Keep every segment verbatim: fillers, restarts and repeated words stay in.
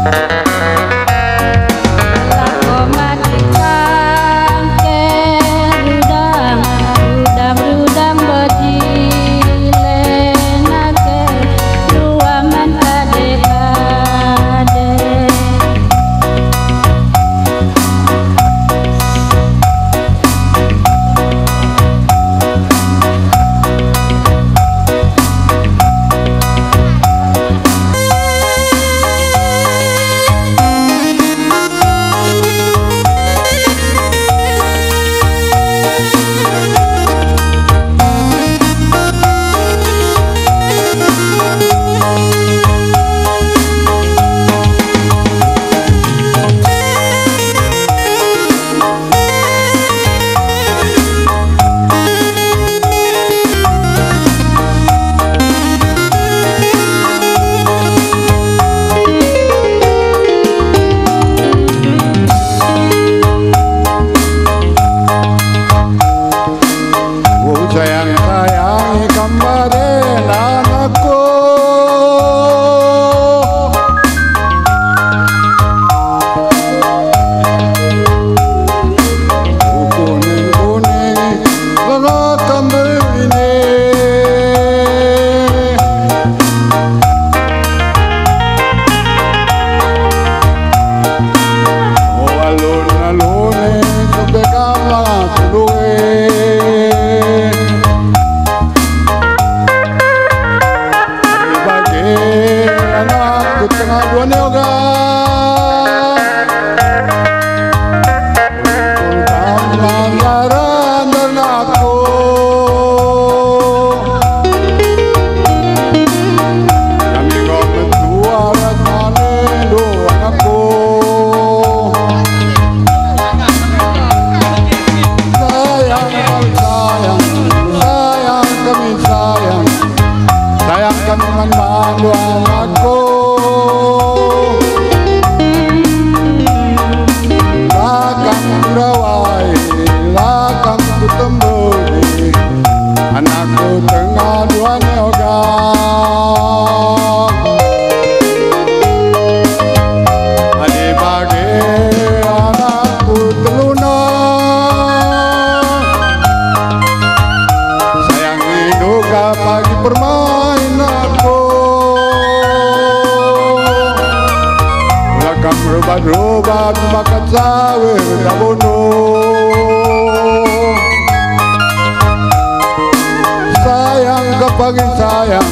Lako mati bangke rudang, rudang, rudang bejile nake dua man kade-kade. Sayang-sayangi kam bage anakku. Kuning-kuning lelak kambing ini. Oh, alun-alun e sampe kalah kedue. Bage anakku tengah dua nioga. Lantaran anakku. Kami kau mentua rasane dua anakku. Sayang, sayang, sayang kami sayang. Sayang kami man bandu anakku. Lakang kurawai, lakang kutemberi. Anakku tengah dua nioga. Adi bage anakku teluna. Sayangi duka pagi permain aku. Lakang rubat-rubat makan sawir dabono. Sayang kembali sayang,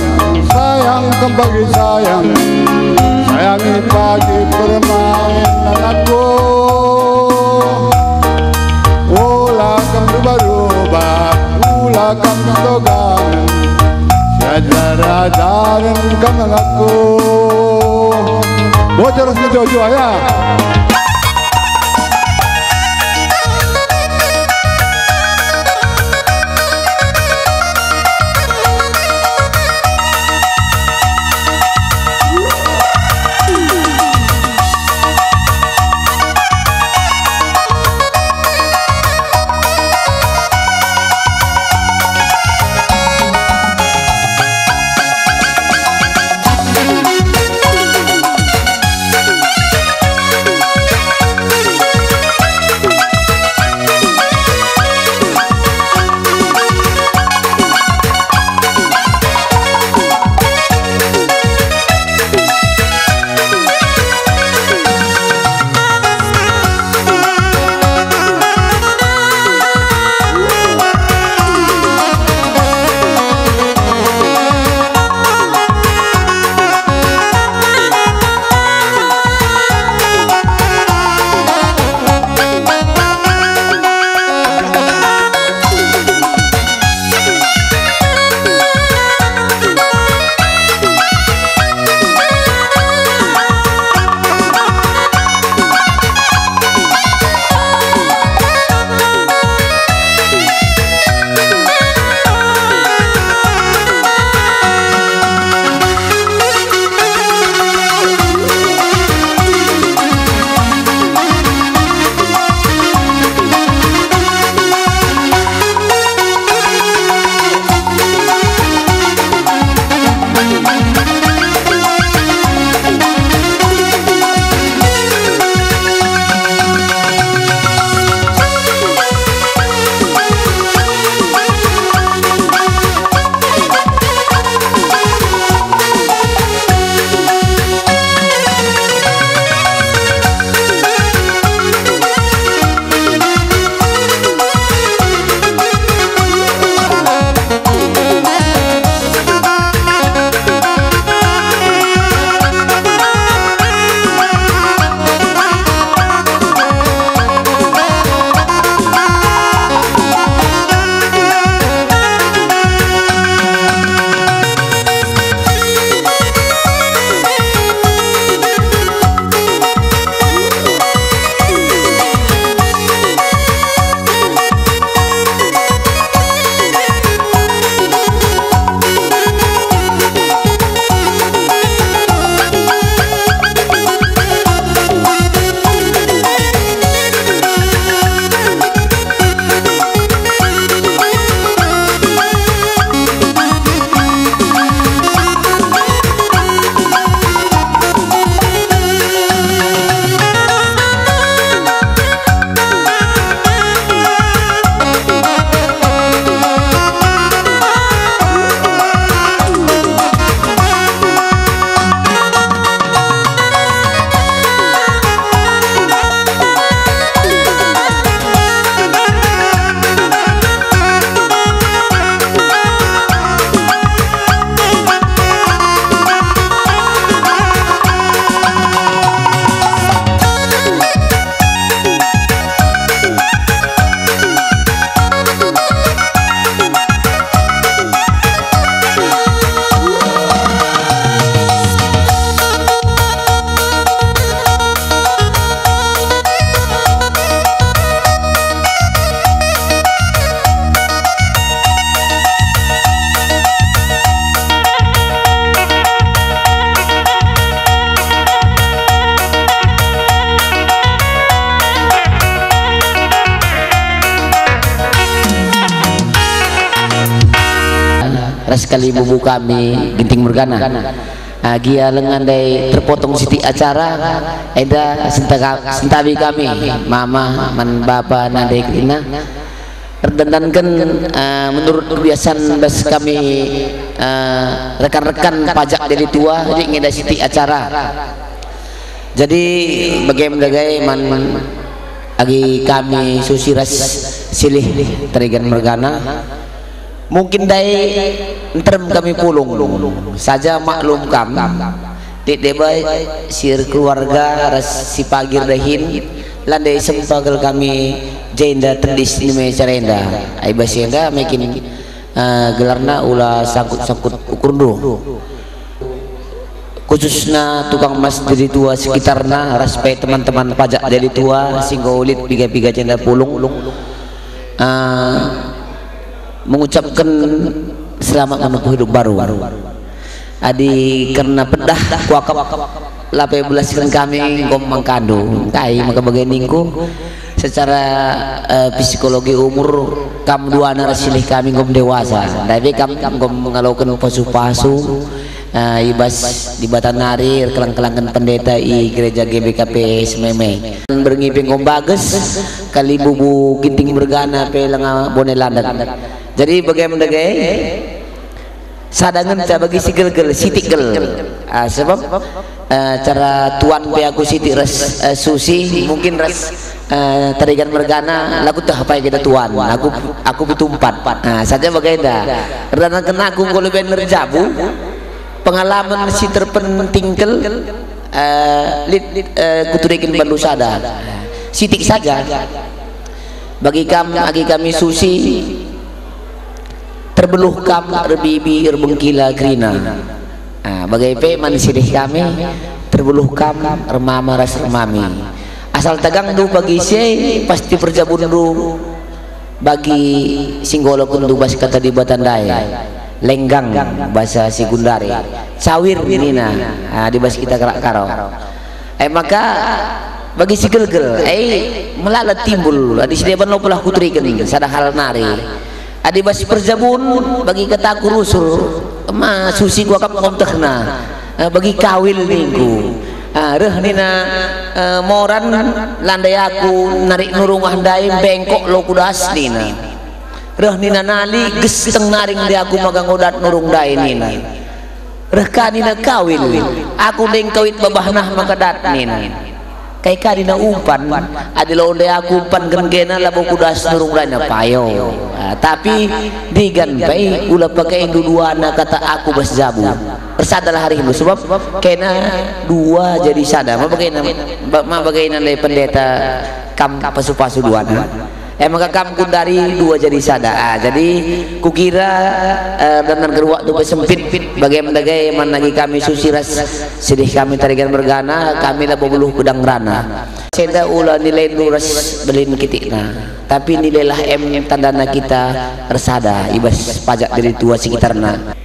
sayang kembali sayang. Sayangi pagi permain anakku. Ula kam rubah-rubah, ula kam togang. Siajar-ajaren kam anakku. Bocor si Jojo ya. ras kalimbubu kami Ginting Mergana. Ah, gia lenga ndai terpotong sitik acara, enda senta-, sentabi kami, mama, man bapa, nande kerina. Erdandanken, ah, menurut kebiasaan bas kami, ah, rekan-rekan pajak jadi tua, jadi ngenda sitik acara. Jadi, bage me dage man agi kami Susi ras Silih Tarigan Mergana. Mungkin ndai nterem kami pulung, saja maklum kam, lit deba si erkeluarga ras si pagi erdahin, la ndai sempa kal kami jenda tedis neme cara enda. Ai bas enda mekin, eh, gelarna ula sangkut-sangkut ukurndu. Khususna tukang emas jadi tua sekitarna, ras pe teman-teman pajak jadi tua, si enggo lit piga-piga jenda pulung, ah, mengucapken selamat menempuh hidup baru. Adi kerna pedah kuakap, la pe belasken kami enggo mangkandu. Engkai maka bage ningku? Secara, eh, psikologi umur, kam duana ras Silih kami enggo dewasa. Ndai pe kam enggo ngaloken pasu-pasu, eh, i bas Dibata nari, erkeleng-kelengken pendeta i gereja G B K P Sememe. Berngi pe enggo mbages, kalimbubu Ginting Mergana pe lenga bone landet. Jadi bage me dage, sada ngenca bagi si gelgel, sitik gel. Ah, sebab, eh, cara tuan pe aku sitik ras, eh, Susi, mungkin ras, eh, Tarigan Mergana, la kueteh apai kita tuan. Aku, aku pitu empat. Ah, saja bagenda. Erdandanken aku enggo leben erjabu, pengalaman si terpenting kal, eh, lit, eh, kuturiken bandu sada. Sitik saja. Bagi kam, agi kami Susi, terbeluh kam erbibi erbengkila kerina. Ah, bage pe man Silih kami, terbeluh kam ermama ras ermami. Asal tagangndu pagi si e, pasti perjabunndu bagi si enggo alokenndu bas kata Dibata ndai. Lenggang, basa si Gundari. Cawir nina, ah, di bas kita kalak Karo. E maka, bagi si gelgel, e, melala timbul, adi si deban lo pelah kuturiken sada hal nari. Adi bas perjabun, bagi kataku rusur, ma Susi kuakap enggo metehna, e, bagi kawil ningku. Ah, reh nina, e, moran, la ndai aku narik nurungah ndai, bengkok lo kudas nina. Reh nina nali, gesteng naring ndai aku maka enggo dat nurung ndai nina. Reh ka nina kawil, aku ndai engkawit babah nah maka dat nina. Kai ka nina umpan, adi la ndai aku umpan gen-gena labo kudas nurung ndai na payo. Ah, tapi digan pe ula pakendu duana kata aku bas jabu. Ersadalah arindu, sebab kena dua jadi sada. Ma bagena, ma bagena ndai pendeta kam pasu-pasu duana. E maka kam Gundari dua jadi sada. Ah, jadi kukira, eh, dengan geruak tu sempit, bage me dage man agi kami Susi ras Silih kami Tarigan Mergana, kami labo beluh gedang ngerana. Senda ula nilaindu ras belin kitikna, tapi nilailah em tandana kita ersada i bas pajak jadi tua sekitarna.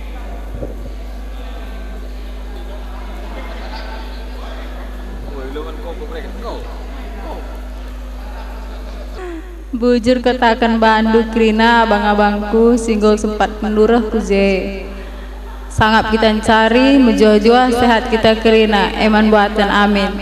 Bujur kataken bandu kerina abang-abangku si enggo sempat pendureh ku je. Sangap kita ncari, mejuah-juah sehat kita kerina, e man buaten. Amin.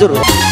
Terus.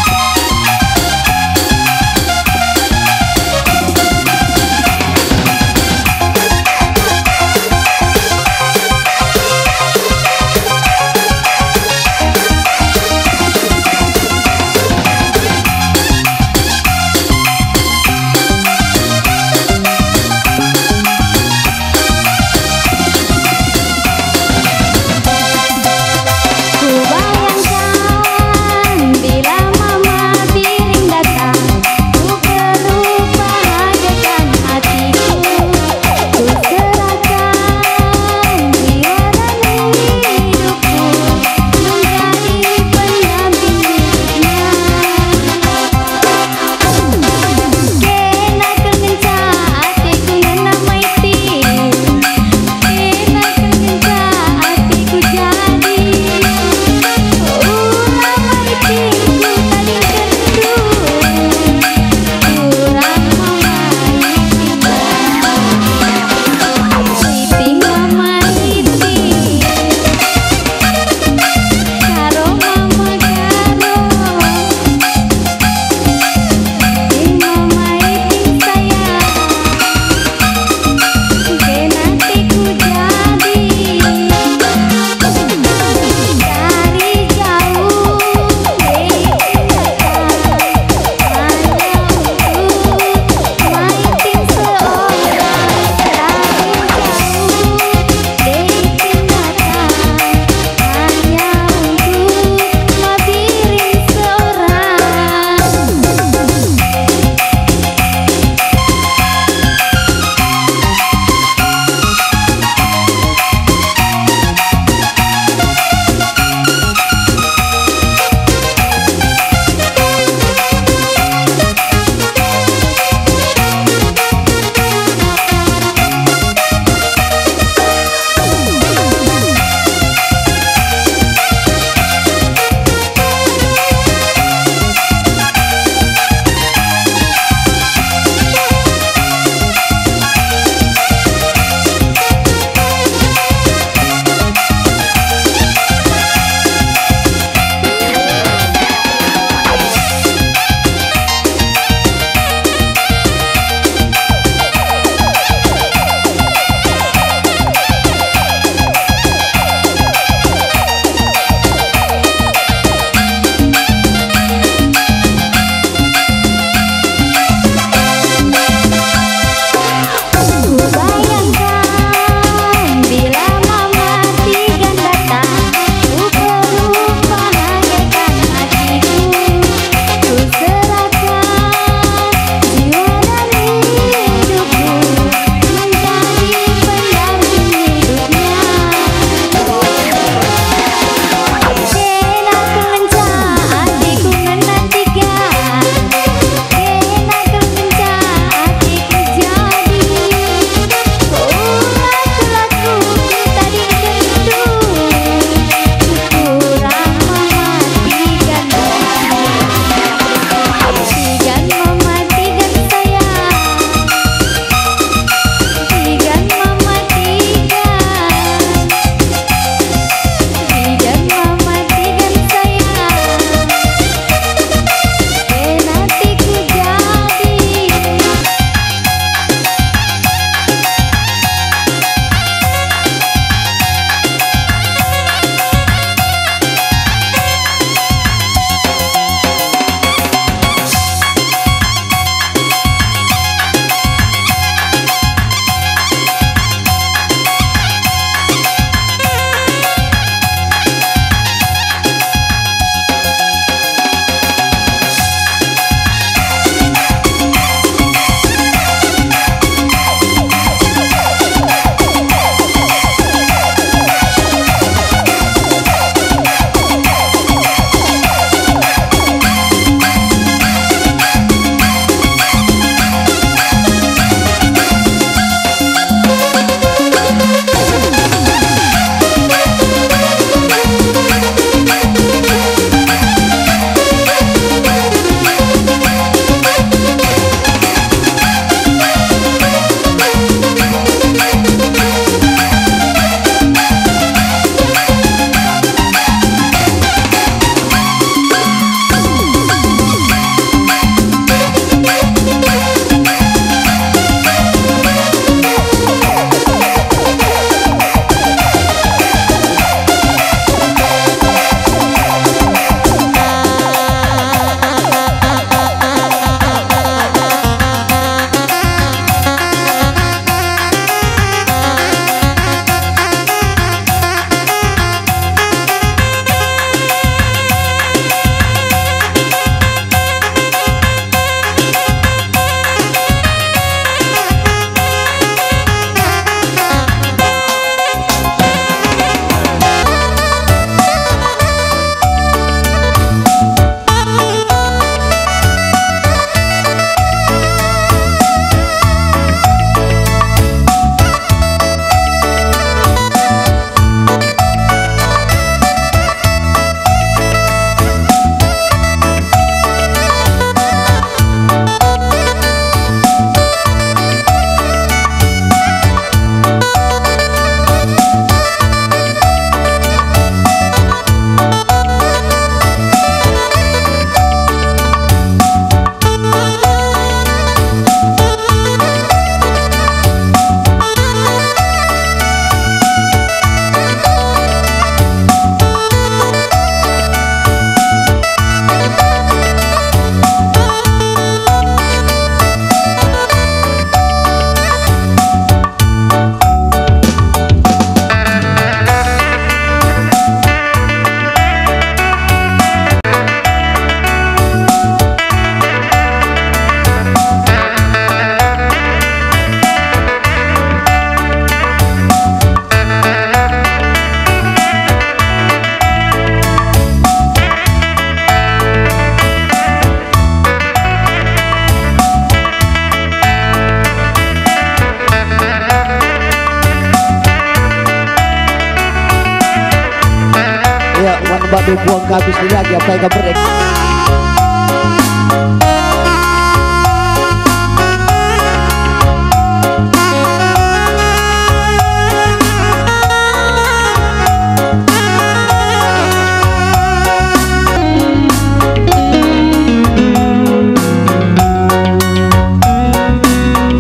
Wan badu buang kabis ni lagi apa yang kaberek.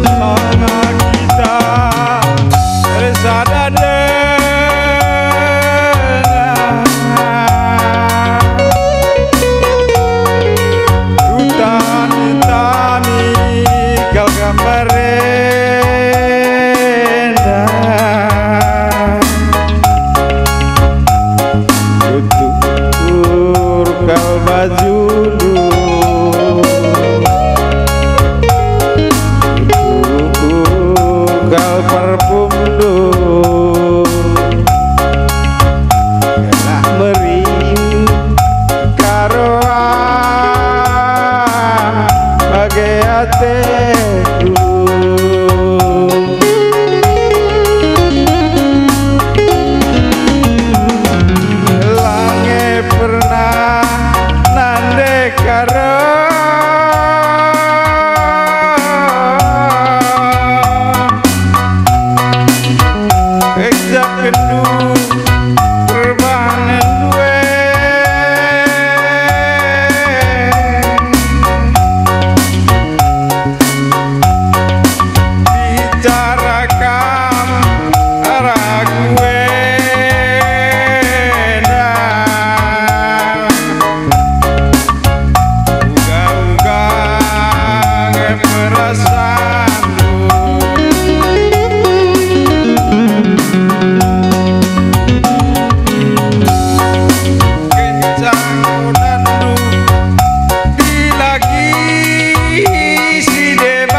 Sanga kita sada denga. Rutan kami kal gambar enda. Tutur kal bajundu. Tutur kal parfumndu. Gelah meri karoa bage ateku. Lange pernah nande karo. Ejakenndu perbahanenndu e. Bicara kam arah ku enda. Uga-uga nge perasaanku. Kencang rodandu dilaki si deban.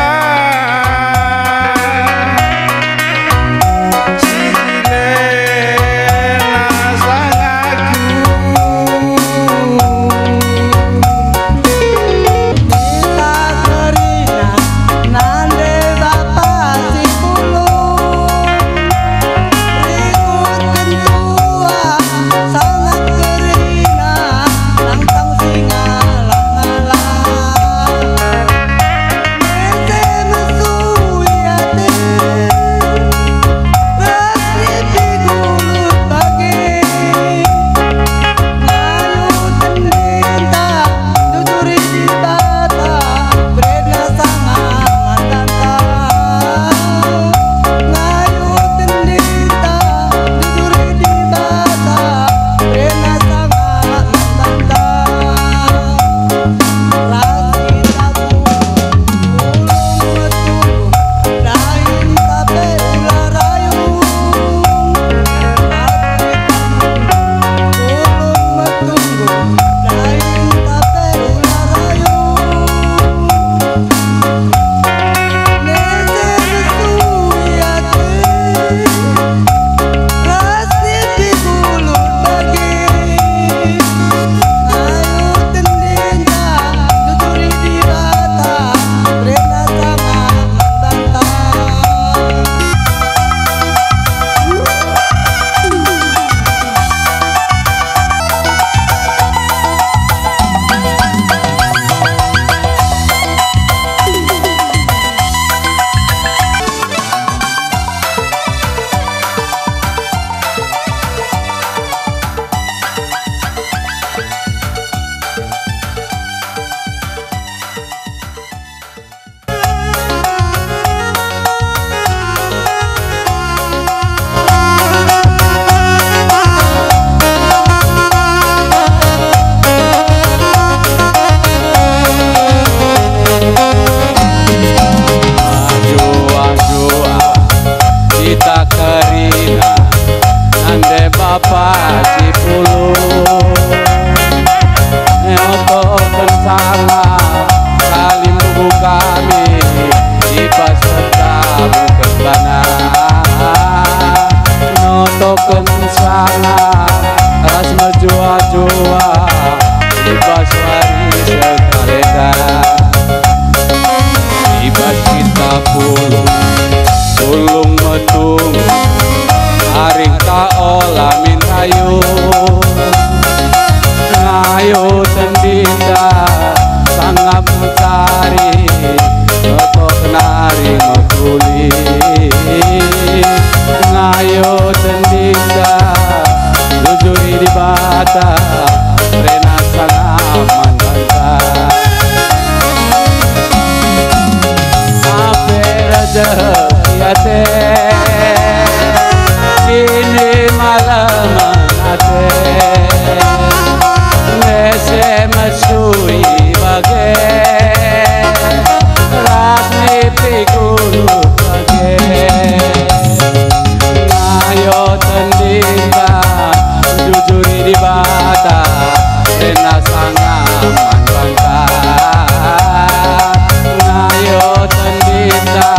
Ajo-ajo kita kerina nande bapa si pulung. Nyotoken sanga saling nunggu kami i bas pentabuken bana. Nyotoken sanga ras mejuah-juah i bas wari sekalenda. I bas kita pulung, pulung metung, aring ta ola min rayu. ate, kini malemen ate, mese mesui bage, ras nipi guru bage. Ayo tendinta, jujuri Dibata, ena sanga man banta. Ayo tendinta,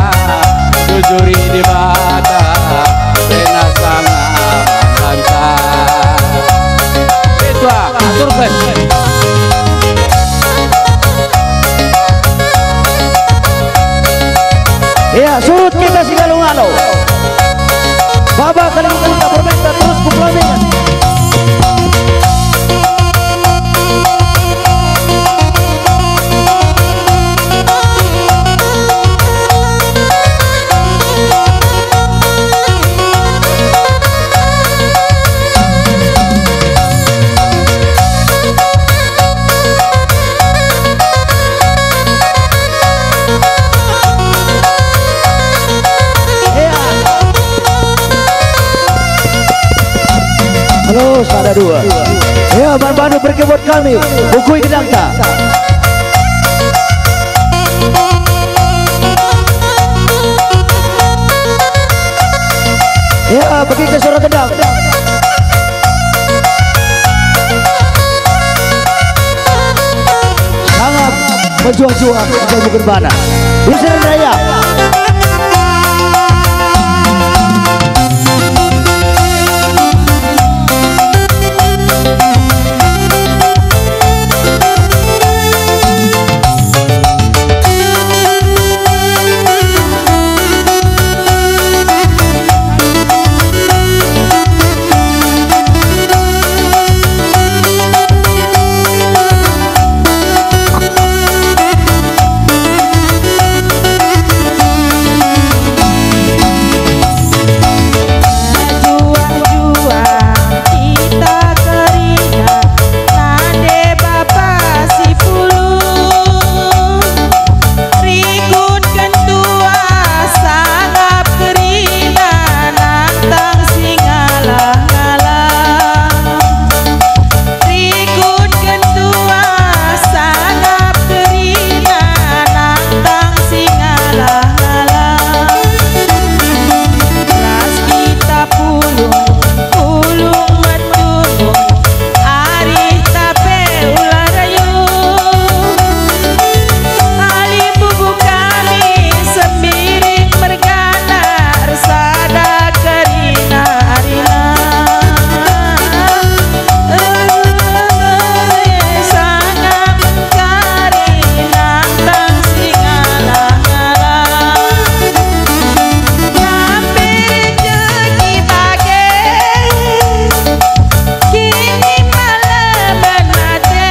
jujuri Dibata, ena sanga man banta. Itu, ah, aturken. Ya, surut kita si ngalo-ngalo. Baba kalimbubu tak bermain, tak terus ku pelamingan. Halo, sada dua. Ya, man bandu berkebot kami, bukui gedangta. Ya, bagi ke suara gendang. Sangap mejuah-juah, kita bukan bana. Busiran Raya. Rikutken tuah sangap kerina nantang si ngalah-ngalah. Rikutken tuah sangap kerina nantang si ngalah-ngalah. Ras kita pulung, pulung metulung, arihta pe ulah rayu. Kalimbubu kami Sembiring mergana ersada kerina-rina. Sangap engkari nantang si ngalah-ngalah. Lampe rejeki bage. Kini malemen ate,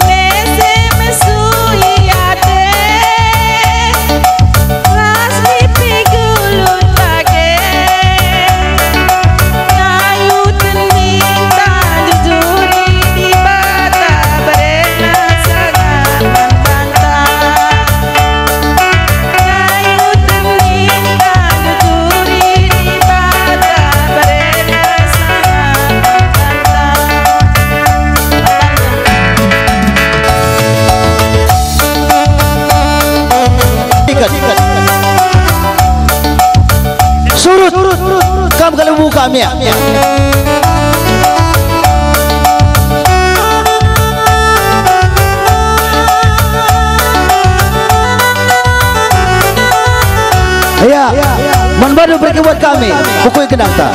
mese mesui ate, ras nipi gulut bage. Ngayuken ninta jujuri Dibata berena sangap man banta. Ikat. Surut. Kam kalimbubu kami, ya. Ya, man bandu berkebot kami, bukui gedangta.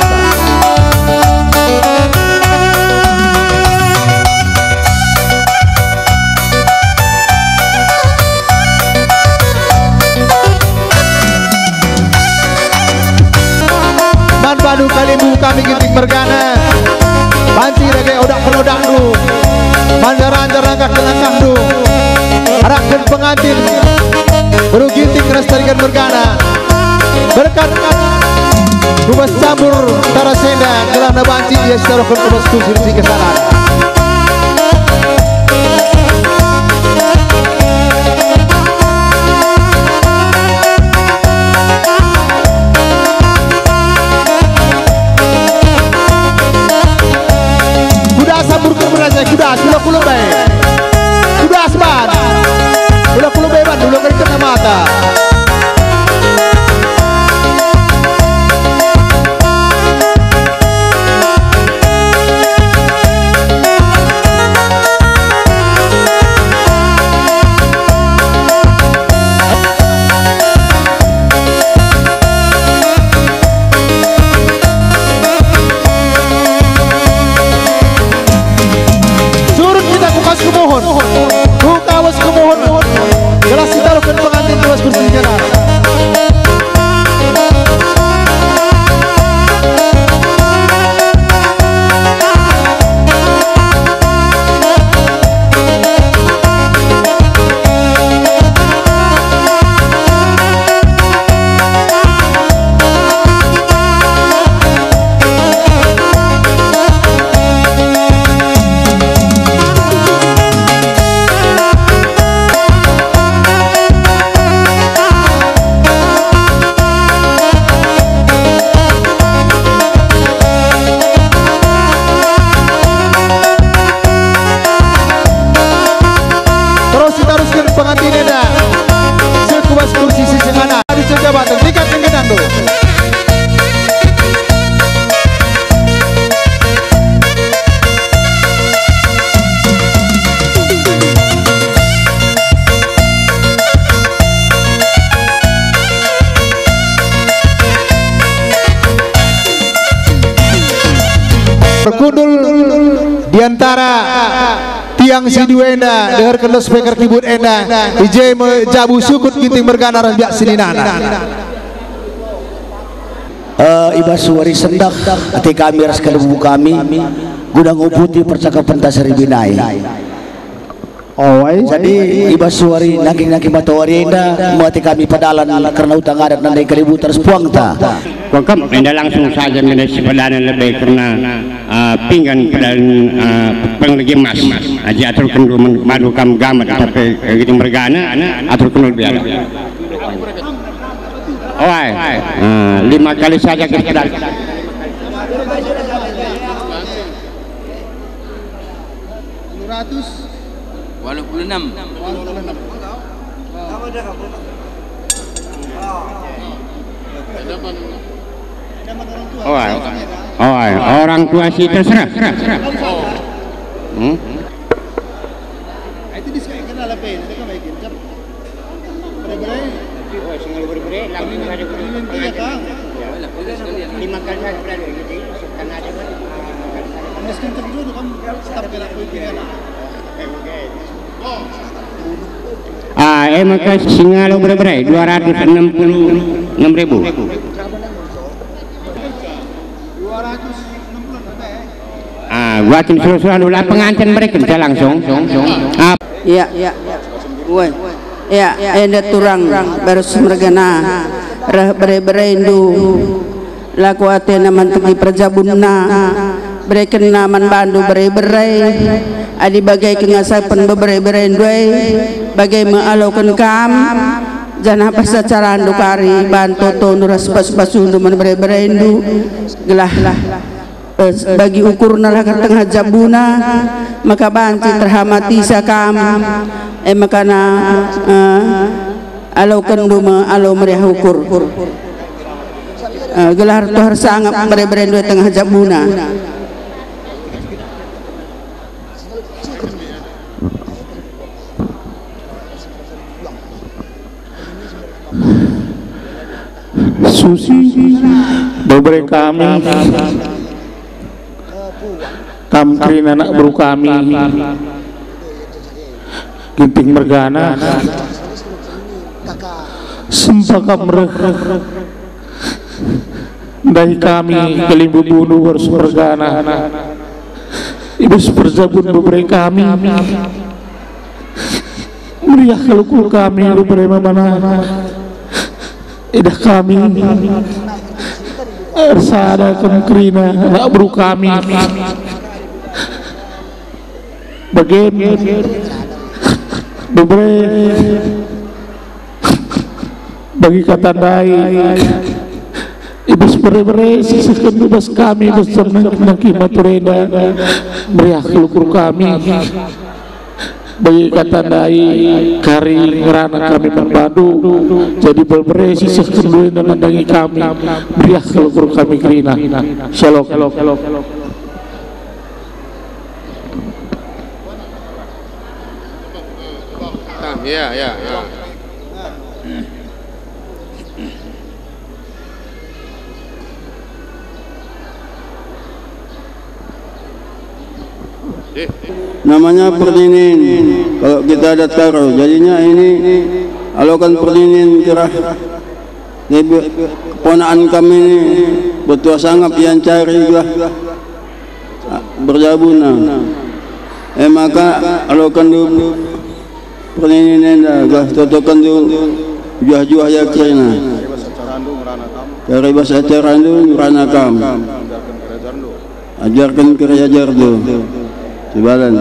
Man bandu kalimbubu kami Ginting mergana, banci dage odakkendu odakndu, manjar-anjar langkahken langkahndu, arahken pengantin, beru Ginting ras Tarigan mergana, berkat ku bas cambur Tarasenda, gelahna banci ia sitaruhken ku bas kusir si kesanan. di antara tiang si dua enda, dengerken loudspeaker kibut enda, i je me jabu sukut Ginting mergana ras biak seninana. Eh, i bas wari sendah, ate kami ras kalimbubu kami guna nguputi percakapenta seribu nai. Oe. Jadi, i bas wari nangkih-nangkih matawari enda, me ate kami pedalan kerna utang adat nandangi kalimbubu ras puangta. Kuakap enda langsung saja mendai si pedalan lebe kerna, eh, pinggan pedalan, eh, pengeligi emas. Aji aturken dulu men-, bandu kam gamat atape, eh, Ginting mergana, aturken dulu biar. Oe. Eh, lima kali saja ke pedalan. Waluh puluh enam. Oh, oh, orang tua si terserah. Hmm? Ah, e maka singalo bere-bere, dua ratus enam puluh enam ribu. Ah, buatin suruh-suruh dulu pengantin mereka bisa langsung. Ah. Ya, ya. Woi. Ya, enda turang berus mergana reh bere-berendu. Lako atena manteki perjabunna, berekenna man bandu bere-bere. Adi bage kengasapen bebere-berendu e, bage me aloken kam, janah bas carandu kari bantu tondu ras pas-pasundu man bere-berendu, gelah, eh, bagi ukurna lah tengah jabuna, maka banci terhamatisa kam, e makana, eh, alokenndu me alo meriah ukur. Eh, gelah tuah ersangap bere-berendu e tengah jabuna. Susi, bebere kami, kam kerina anak beru kami, Ginting mergana, sempa kam reh ndahi kami kalimbubundu ras mergana i bas perjabun bebere kami. Meriah kal ukur kami bebere mamana. Idah kami ersada kam kerina anak beru kami. Bage bebere bagi kata ndai, i bas bere-bere sisehkenndu bas kami bas nangkih-nangkih matur enda, meriah kal ukur kami. Bagi kata ndai, kari ngerana kami man bandu, jadi bebere sisehkenndu enda nandangi kami, meriah kal ukur kami kerina. Shalom. Ah, ya, ya, ya. Namanya perninin, kalau kita ada taruh, jadinya ini alokan perninin kerah. Jadi, keponaan kami ini bertuah sangap iancari juga. Berjabuna. E maka, alokenndu perninin enda, gelah totokenndu juah-juah ia kerina. Kari bas acarandu ngerana kam. Ajarken kari ajarndu. Sibalan.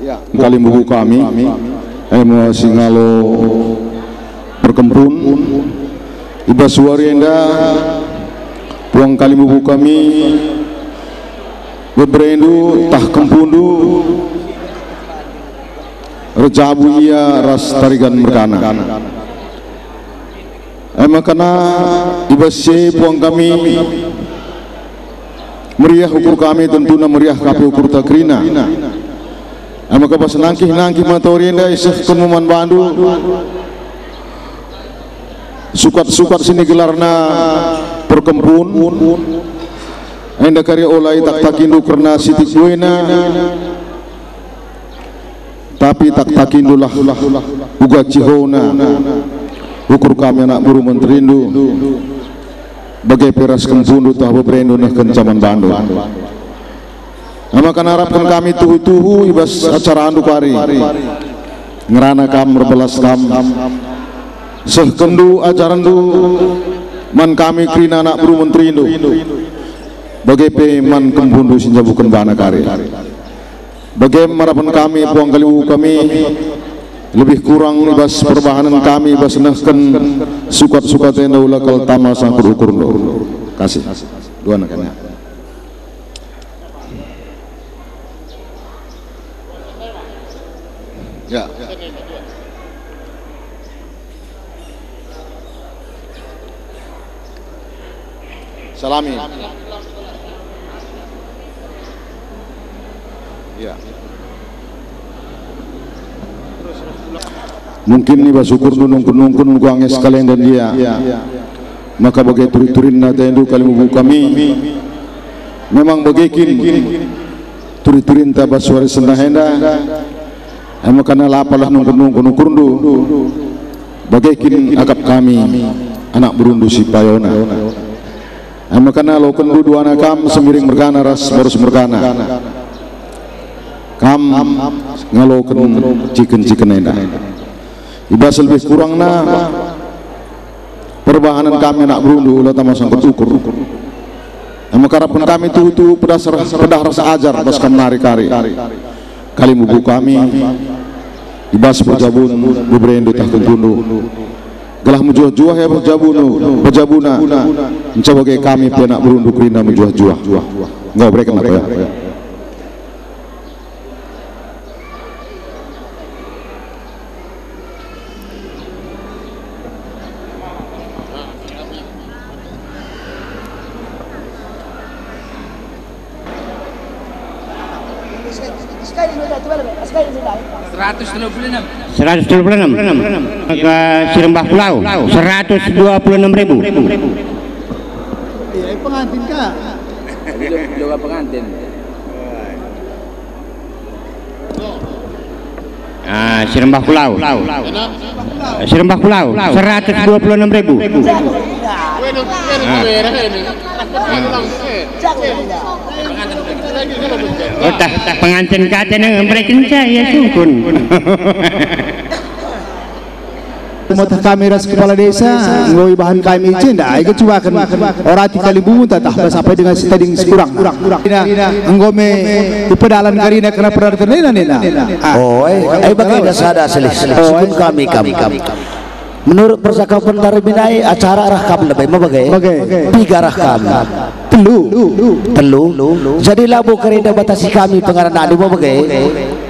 Ya. Kalimbubu kami, e me singalo perkempun, i bas wari enda puang kalimbubu kami, beberendu tah kempundu, erjabu ia ras tarigan mergana. E maka na i bas si e puang kami, meriah ukur kami, tentuna meriah ka pe ukurta kerina. E maka bas nangkih-nangkih matawari enda isehken man bandu sukat-sukat si nigelarna perkempun. Enda kari ola itak-takindu kerna sitik buena, tapi tak-takindulah uga cihona ukur kami anak beru menterindu, bage pe ras kempundu tah beberendu nehken man bandu. E maka narapken kami tuhu-tuhu i bas acarandu kari. Ngerana kam, erbelas kam, sehkenndu ajarenndu man kami kerina anak beru menterindu, bage pe man kempundu si njabuken bana kari. Bage me arapen kami, puang kalimbubu kami, lebih kurang i bas perbahanen kami i bas nehken sukat-sukat enda ula kal tama sangkut ukurndu. Kasih. Duana kami. Ya. Salami. Ya. Mungkin i bas ukurndu nungkun-nungkun kuange sekalian dan dia. Maka bage turi-turinna atendu kalimbubu kami. Memang bage kin turi-turinta bas wari sendah enda. E maka na la palah nungkun-nungkun ukurndu, bage kin akap kami, anak berundu si payona. E maka na lokenndu duana kam Sembiring mergana ras Barus mergana. Kam ngaloken ciken-ciken enda. I bas lebih kurangna, perbahanen kami anak berundu ula tama sangkut ukur. E maka arapken kami tuhu-tuhu pedah ras, pedah ras ajar bas kam nari kari. Kalimbubu kami, i bas perjabun beberendu tah kempundu. Gelah mejuah-juah ia perjabundu, perjabuna, nca bage kami pe anak berundu kerina mejuah-juah. Enggo, bereken aku ya. Seratus telu puluh enam. Seratus telu puluh enam. Maka si rembah pulau, seratus dua puluh enam ribu. Iya, pengantin, Kak. Belum, belum pengantin. Ah, si rembah pulau. Si rembah pulau, seratus dua puluh enam ribu. Ah. Ah. Oh, tah, tah pengantin kate nang mereken saya sungkun. Pemeteh kami ras kepala desa, enggo ibahan kami cenda, ikecubaken orati kalimbubu tah bas apai denga si tading si kurang. Enggo me ipedalan karina kena pernah ternena-nena. Ah. Oh, eh, eh, bage sada selih, selih. Oh, eh. Sukun kami, kami. Menurut percakapan tari binai, acara rah kam lebe me bage? Bage. Piga rah kam? Telu. Telu. Jadi labo kari enda batasi kami pengaranandu me bage?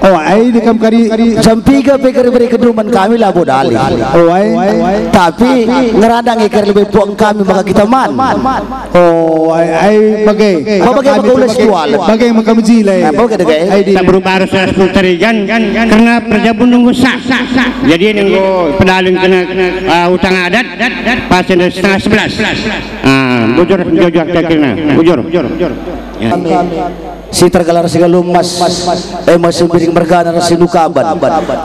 Oh, ai di kam kari. Jam piga pe kari beri keduman kami labo dalih. Oh, ai. Tapi ngerana nge kari lebe puang kami maka kita man. Oh, ai, ai bage. Bage, bage ulih situalen. Bage maka mejile. Nah, bage dage. Ai di. Tak berubah arus sepuluh tarigan karena perjabun nunggu sah. Jadi nunggu pedalin kena, uh, utang adat pas ada setengah sebelas. Ah, bujur, jujur, akhirna. Bujur. Ya. Si tergelar si galuh emas, eh, emas Sembiring mergana ras si nukaban.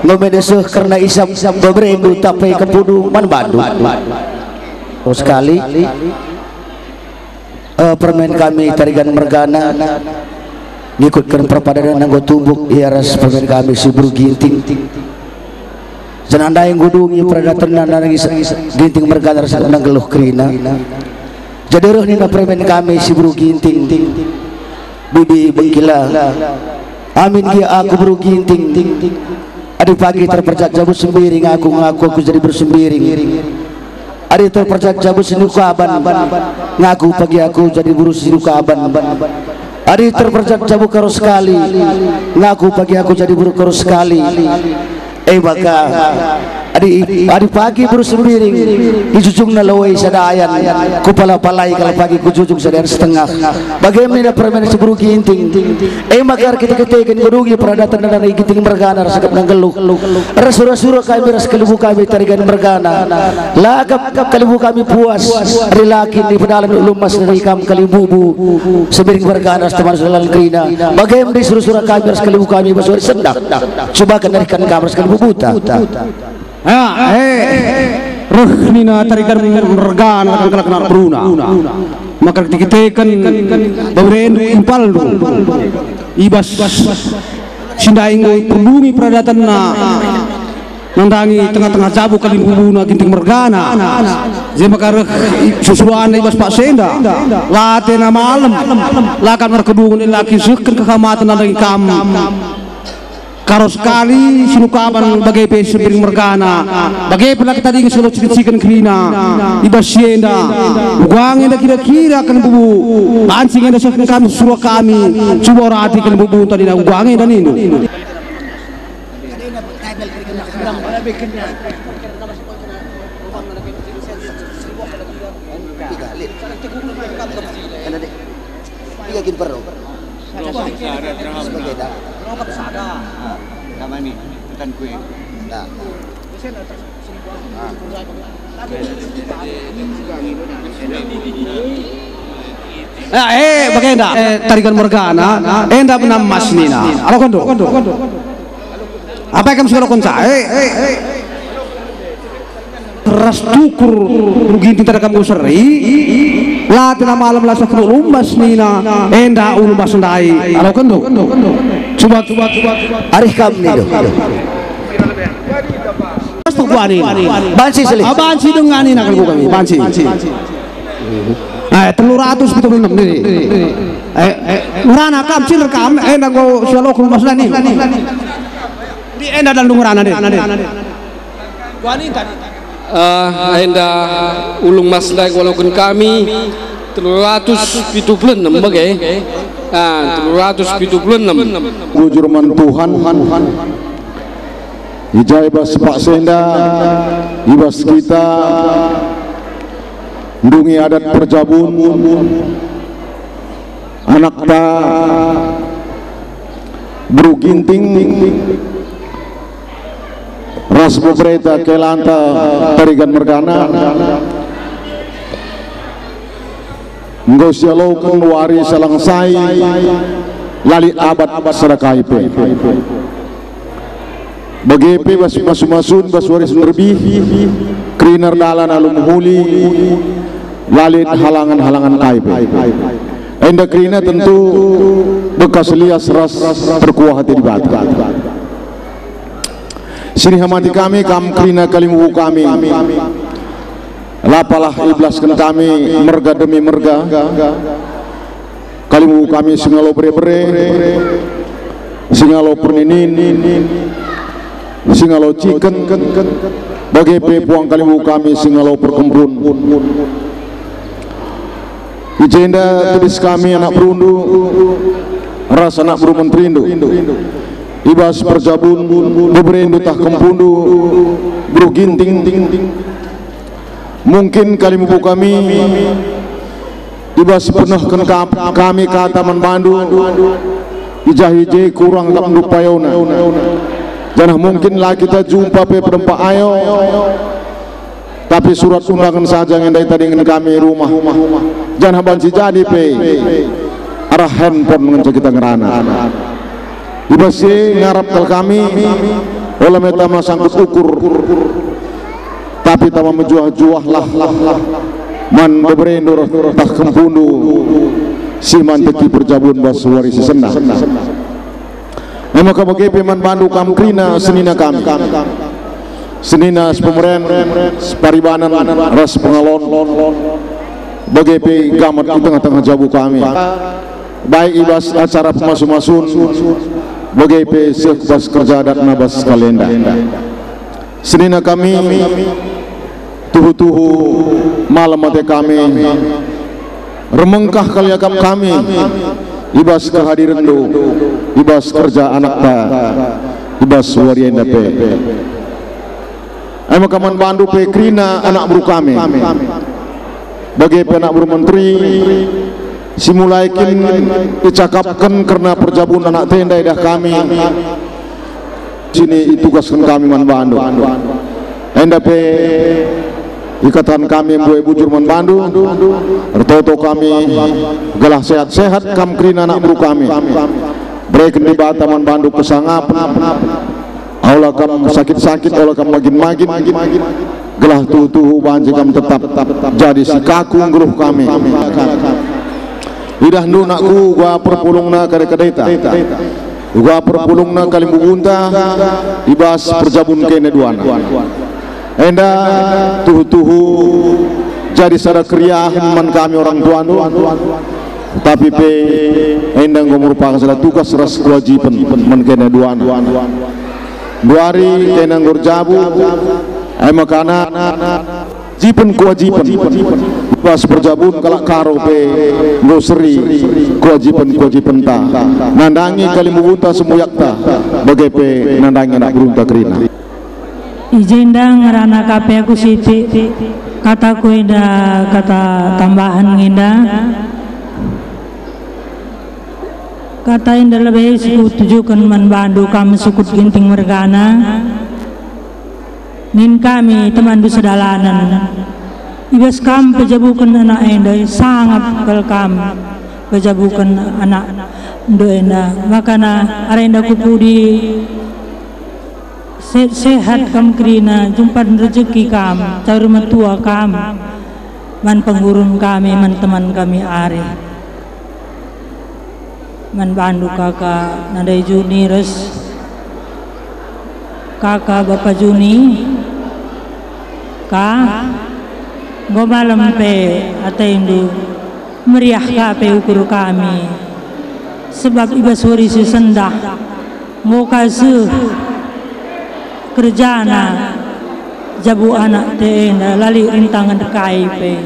Ngombe deseh kerna isap beberendu tapi kempundu man bandu. Terus sekali, eh, permen kami Tarigan mergana ngikutken perpadanan enggo tumbuk ia ras permen kami si beru Ginting. Janah ndai ngudungi peradatenna nandangi Ginting mergana ras nenggeluh kerina. Jadi reh nina permen kami si beru Ginting, "Bibi, bengkila. Amin gia aku beru Ginting. Adi pagi terperjak jabu Sembiring aku, ngaku aku jadi beru Sembiring. Adi terperjak jabu Sinukaban, ngaku pagi aku jadi beru Sinukaban. Adi terperjak jabu Karo Sekali, ngaku pagi aku jadi beru Karo Sekali." E maka Adi, adi pagi beru Sembiring, ijujungna lawei sada ayan, kupala-palai kal pagi kujujung sada ayan setengah. Bage me nina permen si beru Ginting. E maka erkite-kiteken kudungi peradaten nandani Ginting mergana ras akapna nggeluh. Ras sura-sura kami ras kalimbubu kami Tarigan mergana. La akap kalimbubu kami puas, adi la kin ipedalan ulu emas nari kam kalimbubu Sembiring mergana ras teman sedalan kerina. Bage me sura-sura kami ras kalimbubu kami bas wari sendah. Cubaken nariken kam ras kalimbubuta. Ah, eh, reh nina Tarigan mergana kalak-kalak anak beruna. Maka erkite-kiteken beberendu impalndu i bas si ndai enggo iperdungi peradatenna nandangi tengah-tengah jabu kalimbubuna Ginting mergana. Je maka reh i-, susuranna i bas paksa enda. La atena malem, la kam erkedungen, la kin sehken kehamaten nandangi kam. Karo sekali sinukapan bage pe Sembiring mergana, bage pe la kita dingis kalo cicik-ciciken kerina. I bas si enda, uga nge enda kira-kira kalimbubu, banci nge enda sehken kami sura kami, cuba orati kalimbubu tadina uga nge enda nindu. Iya, kin perlu. Sebagai dah. Sama ni, bukan kue. Nah. Ah, eh, bagenda. Eh, Tarigan mergana, enda benam emas nina. Aloken do. Apa kam sekalokon sa? Eh, eh, eh. Teras tukur rugi tinta kam seri. La tena malem la seh kena ulu emas nina. Enda ulu emas ndai. Aloken do. Cuba, cuba, cuba, cuba. Arih kam nih do. Pas tuh gua nih. Banci seli. Ah, banci dengan ini akan gua kami. Banci. Eh, telu ratus pitu puluh enem nih. Eh, eh, ngerana kam, ciler kam, eh, enda enggo sialoken ulu emas ndai nih. Di enda dan ngerana nih. Ah, enda ulu emas ndai kualoken kami telu ratus pitu puluh enem bage. Ah, telu ratus pitu puluh enem. Bujur man Tuhan. I ja i bas paksa enda, i bas kita ndungi adat perjabun, anakta beru Ginting ras bebereta kelanta Tarigan mergana. Enggo sialoken wari salangsai, la lit abat sada kai pe. Bage pe bas masu-masun bas wari si nderbih, kerina erdalan alu mehuli, la lit halangen-halangen kai pe. Enda kerina tentu bekas lias ras perkuah ate Dibata. Sinihamati kami, kam kerina kalimbubu kami. La palah ibelasken kami merga demi merga. Kalimbubu kami singalo bere-bere, singalo perninin, singalo ciken, bage pe puang kalimbubu kami singalo perkempun. I jenda tedis kami anak berundu ras anak beru menterindu. I bas perjabun beberendu tah kempundu beru Ginting. Mungkin kalimbubu kami i bas penehken kap-, kami kata man bandu, i ja i je kurang kap ndupayona. Janah mungkin la kita jumpa pe pedempa ayo. Tapi surat undangen saja nge ndai tadingen kami i rumah. Janah banci jadi pe arah handphone ngenca kita ngerana. I bas si ngarap kal kami, ola me tama sangkut ukur, tapi tama mejuah-juahlah man beberendu ras tah kempundu si manteki perjabun bas wari si sendah. E maka bage pe man bandu kam kerina senina kami. Senina sepemeren, separibanen, ras pengalon. Bage pe gamat i tengah-tengah jabu kami. Baik i bas acara pemasu-masun, bage pe seh ku bas kerja adatna bas kalenda. Senina kami, tuhu-tuhu malem ate kami, remengkah kal iakap kami, i bas kehadirenndu, i bas kerja anakta, i bas wari enda pe. E maka man bandu pe kerina anak beru kami. Bage pe anak beru menteri, si mulai kin icakapken kerna perjabun anak enda idah kami, sini itugasken kami man bandu. Enda pe ikataken kami mbue bujur man bandu, ertoto kami gelah sehat-sehat kam kerina anak beru kami. Bereken Dibata man bandu kesangapen, ola kam sakit-sakit, ola kam magin-magin, gelah tuhu-tuhu banci kam tetap jadi si kaku nggeluh kami. Idahndu nakku uga perpulungna kade-kadeta, uga perpulungna kalimbubunta i bas perjabun kene duana. Enda tuhu-tuhu jadi sada keriahen man kami orang tuandu, tapi pe enda enggo merupaken sada tugas ras kewajiben man kene duana. Nduari kene enggo erjabu, e maka kewajiben-kewajiben i bas perjabun kalak Karo pe enggo seri kewajiben-kewajibenta nandangi kalimbubunta semuyakta, bage pe nandangi anak berunta kerina. I jenda ngerana ka pe aku sitik, kataku enda kata tambahen nge enda. Kata enda lebe si kutujuken man bandu kam sukut Ginting mergana. Nin kami temanndu sedalanen, i bas kam pejabuken anak enda, sangap kal kam pejabuken anakndu enda. Makana arenda ku pudi, se-, sehat kam kerina, jumpan rejeki kam, caur metua kam man penggurun kami, man teman kami ari. Man bandu kaka nandai Juni ras kaka bapa Juni, ka enggo malem pe atendu, meriah ka pe ukur kami, sebab i bas wari si sendah enggo ka seh kerjana jabu anak te enda, la lit rintangen kai pe.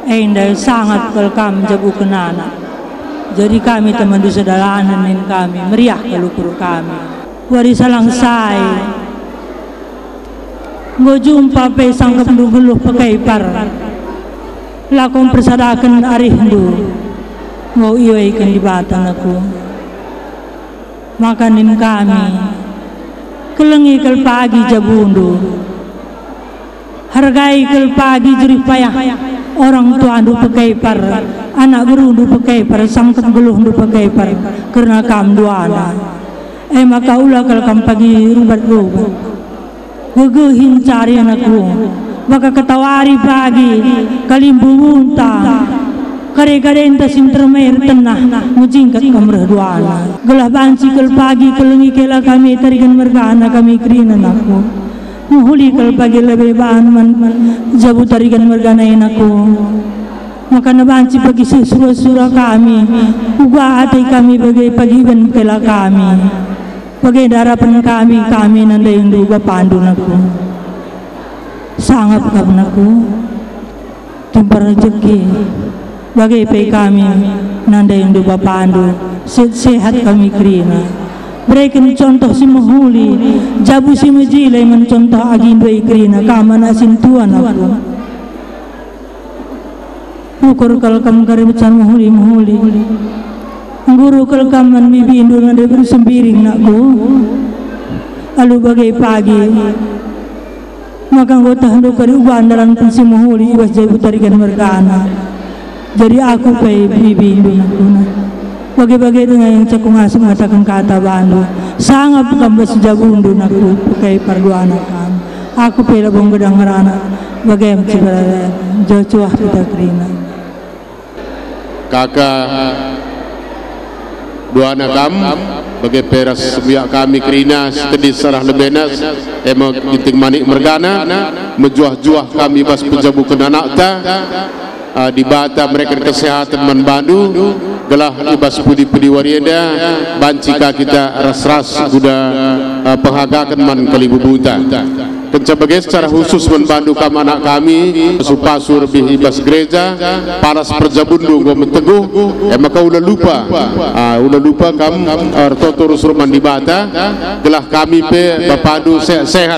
Enda sangap kal kam jabuken anak. Jadi kami temanndu sedalanen nin kami, meriah kal ukur kami. Wari Salangsai enggo jumpa pe sangkepndu nggeluh pekepar. La kum persadaken arihndu, enggo iwaiken Dibata nakku. Maka nin kami, kelengi kal pagi jabundu. Hargai kal pagi jerih payah orang tuandu pekepar, anak berundu pekepar, sangkep geluhndu pekepar, kerna kam duana. E maka ula kal kam pagi rubat-rubat. Gegehi ncari anakku, maka ketawari pagi kalimbubunta, kade-kadenta si ntermer tenah, mejingkat kam reh duana. Gelah banci kal pagi kelengi kela kami tarigan mergana kami kerina anakku. Mehuli kal pagi lebe bahan man jabu tarigan mergana anakku. Maka banci pagi seh sura-sura kami, uga ate kami bage pagi iban kela kami. Bage ndarapen kami, kami nandaindu bapandu nakku. Sangap kam nakku, tumpar rejeki. Bage pe kami nandaindu bapandu, se-, sehat kami kerina. Bereken contoh si mehuli, jabu si mejile man contoh agindu e kerina, kam anak sintua nakku. Ukur kal kam kari becan mehuli-mehuli. Ngguru kal kam man bibindu nande beru sembiring nakku. Alu bage pagi. Maka enggo tehndu kari uban dalanken si mehuli i bas jabu tarigan mergana. Jadi aku pe bibindu nakku na. Bage-bage denga yang cakung asum ngataken kata bandu. Sangap kam bas jabundu nakku, pekepar duana kam. Aku pe labo nggedang ngerana, bage me ciberaren, joh cuah kita kerina. Kaka duana kam, bage pe ras sembiak kami kerina, si tedis arah lebena, e me Ginting Manik mergana, mejuah-juah kami bas pejabuken anakta, ah, Dibata mereken kesehaten man bandu, gelah i bas pudi-pudi wari enda banci ka kita ras-ras guda, ah, pengagaken man kalimbubunta. Kenca bage secara khusus man bandu kam anak kami, pasu-pasu rebih i bas gereja, palas perjabunndu enggo meteguh, e maka ula lupa, ah, ula lupa kam, ah, ertoto rusur man Dibata, gelah kami pe bapandu sehat-sehat.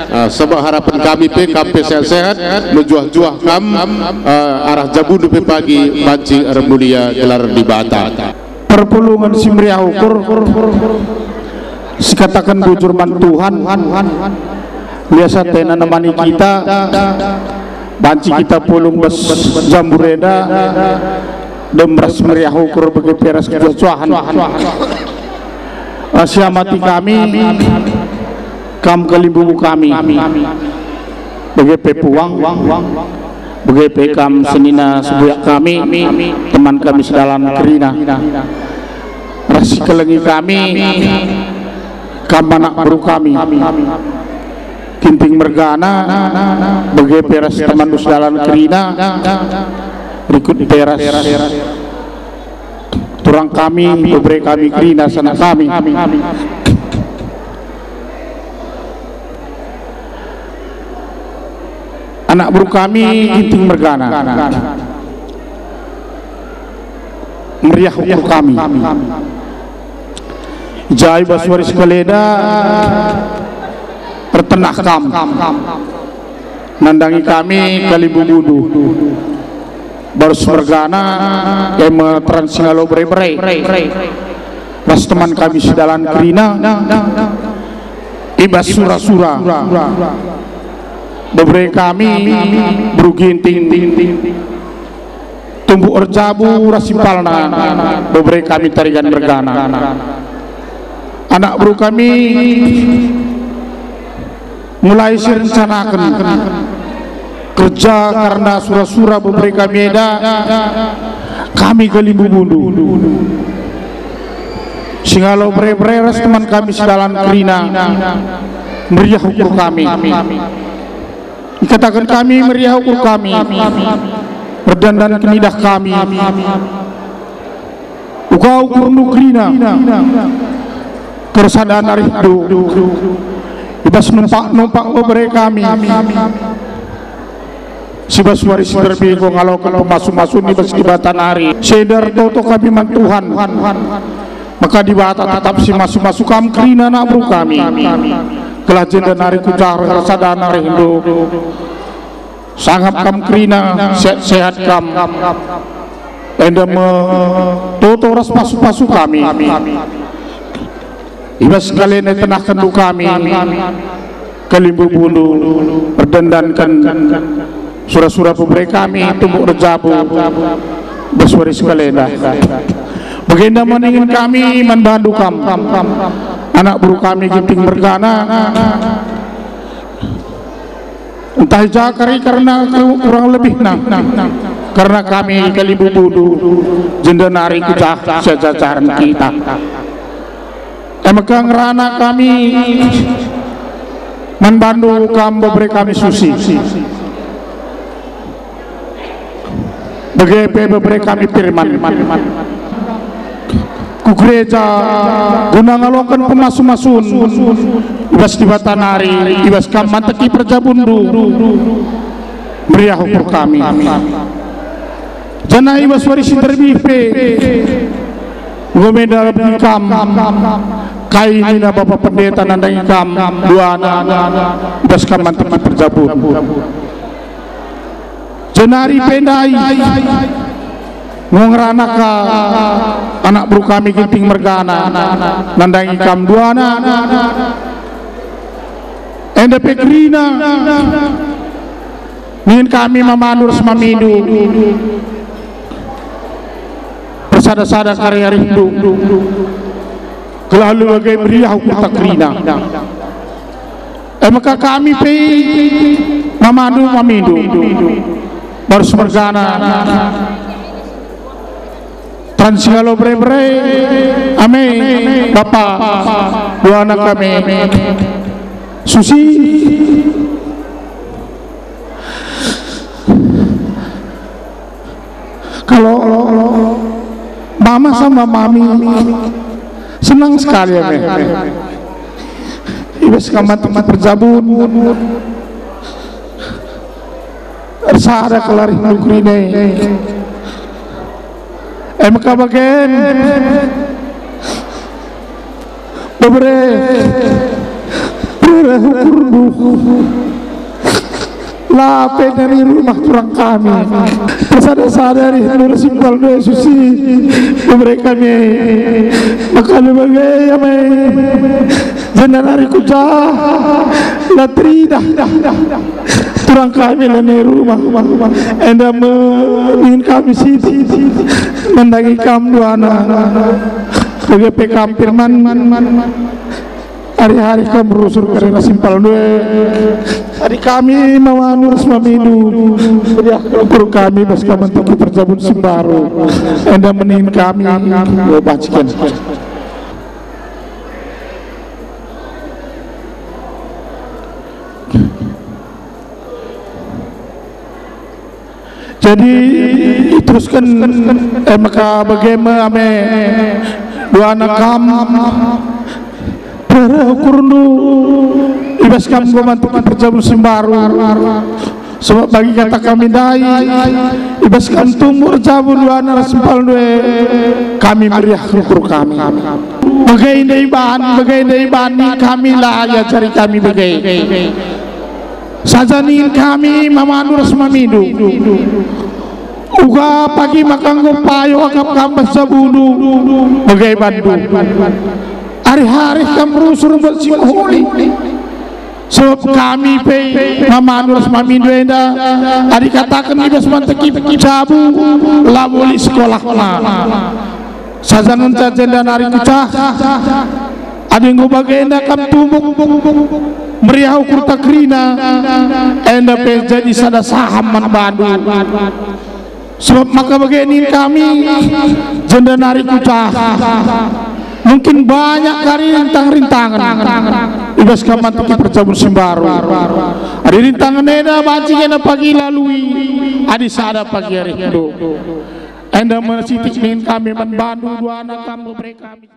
Ah, sabap harapen kami pe kam pe sehat-sehat, mejuah-juah kam, ah, arah jabundu pe pagi banci ermulia gelar Dibata. Perpulungen si meriah ukur, sikataken bujur man Tuhan, biasa tena nemani kita, banci kita pulung bas jambur enda, dem ras meriah ukur bage pe ras kejuah-juahen. Siamati kami, kam kalimbubu kami, bage pe puang, bage pe kam senina sebuyak kami, teman kami sedalan kerina. Ras sikelengi kami, kam anak beru kami, Ginting mergana, bage pe ras temanndu sedalan kerina, rikut pe ras turang kami, bebere kami kerina, sanak kami. Anak beru kami Ginting mergana. Meriah ukur kami. Jai bas wari sekalenda ertenah kam. Nandangi kami kalimbubundu. Barus mergana, e me Trans Singalo Bere-bere. Ras teman kami sedalan kerina. I bas sura-sura. Bebere kami, beru Ginting. Tumbuk erjabu ras impalna, bebere kami Tarigan mergana. Anak beru kami mulai sirencanaken kerja kerna sura-sura bebere kami enda, kami kalimbubundu. Singalo Bere-bere ras teman kami sedalan kerina, meriah ukur kami. Ikataken kami meriah ukur kami, erdandan kenidah kami. Uga ukurndu kerina, kersada narihndu, i bas numpak-numpak bebere kami. Si bas wari si terbi enggo ngaloken pemasu-masun i bas Dibata nari. Sender toto kami man Tuhan. Maka Dibata tetap si masu-masu kam kerina anak beru kami. Gelah jenda nari kujar sada narihndu. Sangap kam kerina, sehat-sehat kam. Enda me toto ras pasu-pasu kami. I bas kalena tenahkenndu kami, kalimbubundu, erdandanken sura-sura bebere kami, tumbuk erjabu, bas wari sekalenda. Bagenda me ningen kami man bandu kam, anak beru kami Ginting mergana, ntah i ja kari kerna kurang lebihna, kerna kami kalimbubundu, jenda nari kujar siajajaren kita. E maka ngerana kami man bandu kam bebere kami Susi. Bage pe bebere kami Firman. Ku gereja guna ngaloken pemasu-masun i bas Dibata nari, i bas kam manteki perjabunndu. Meriah ukur kami. Janah i bas wari si terbi pe, enggo me ndalemi kam, kai nina Bapa Pendeta nandangi kam duana, i bas kam manteki perjabun. Jenari pe ndai, enggo ngerana ka anak beru kami Ginting mergana, nandangi kam duana, enda pe kerina. Ningen kami mamandu ras mamindu ersada-sada kari-karihndu, gelah alu bage meriah ukurta kerina. E maka kami pe mamandu mamindu, barus mergana Trans Singalo Bere-bere, ame Bapa, duana kami Susi. Kalau mama sama mami senang sekali, ame. I bas kam manteki perjabun, Ersada kal arih ndu kerina e. E maka bagen bebere rere ukurndu. La pe nari rumah turang kami. Ersada-sada arih ndu ras impalndu e susi bebere kami. Maka bage ame jenda nari kucah la teridah. Turang kami lene rumah, enda me nin kami siti nandangi kam duana. Bage pe kam Pirman, ari-ari kam rusur kari ras impalndu e. Adi kami mamandu ras mamindu, meriah ukur kami bas kam ngentuki perjabun si mbaru. Enda me nin kami, o, banci kena. Jadi iterusken, e maka bage me ame duana kam, rere ukurndu, i bas kam enggo mantuki perjabun si mbaru. Sebab bagi kata kami ndai, i bas kam tumbuk erjabu duana ras impalndu e, kami meriah ukur kami. Bage enda iban, bage enda iban nin kami la iajari kami bage. Saja nin kami mamandu ras mamindu. Uga pagi maka enggo payo akap kam bas jabundu, bage bandu. Ari-ari kam rusur buat si mehuli. Sebab kami pe mamandu ras mamindu enda, adi kataken i bas manteki jabu, labo lit sekolahna. Saja ngenca jenda nari kucah, adi enggo bagenda kam tumbuk, meriah ukurta kerina, enda pe jadi sada saham man bandu. Sebab maka bage nin kami, jenda nari kucah. Mungkin banyak kari rintang-rintangen i bas kam mantuki perjabun si mbaru. Adi rintangen enda banci kena pagi lalui, adi sada pagi arihndu. Enda me sitik nin kami man bandu duana kam bebere kami.